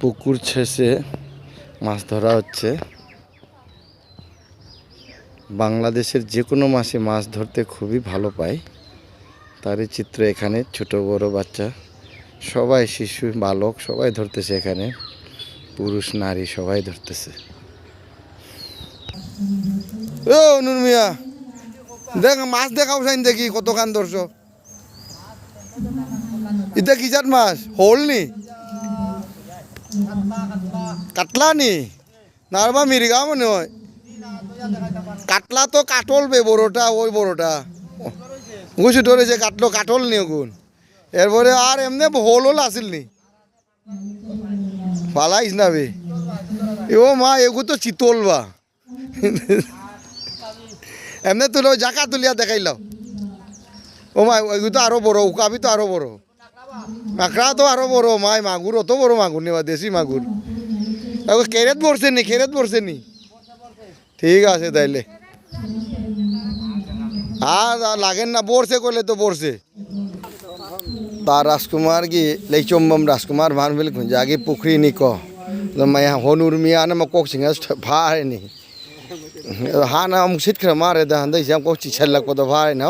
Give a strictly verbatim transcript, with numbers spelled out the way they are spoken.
পুকুর ছেঁচে মাছ ধরা হচ্ছে। বাংলাদেশের যে কোনো মাছে মাছ ধরতে খুবই ভালো পায়। তারই চিত্র এখানে, ছোট বড় বাচ্চা সবাই, শিশু বালক সবাই ধরতেছে এখানে, পুরুষ নারী সবাই ধরতেছে। ও নুর মিয়া, দেখ মাছ দেখাও চাইন দেখি কতখান ধরছো। ইটা কি জাত মাছ? হল নি? কাতলা নি? নারবা মিরিগা মনে হয়। কাতলা তো কাটল বে বড়টা, ওই বড়টা। গুছি ধরেছে কাটলো, কাটল নি ওগুন। এরপরে আর এমনে হল হল আছিল নি? ফালাইস না বে। এ ও মা, এগু তো চিতল বা। এমনে তুলো, জাকা তুলিয়া দেখাইলাও। ও মা, এগু তো আরো বড়, উকাবি তো আরো বড়। কাঁকড়া তো আরো বড়, মাই মাগুর, অত বড় মাগুর নেবা, দেশি মাগুর। এগু কেরেত বড়ছে নি, কেরেত বড়ছে নি। ঠিক আছে তাইলে। আর লাগেন না, বড়ছে কইলে তো বড়ছে। তা রাজকুমার কি লেইচম্বম রাজকুমার ভান বিল খুঁজে আগে পুখরি নি ক। তো মায়া হনুর মিয়া না মা কোক সিংহ ফারে নি। হা না মুসিত খেলে মারে দা হান্দা ইসাম কোক চিছাল লাগ কত ফারে না।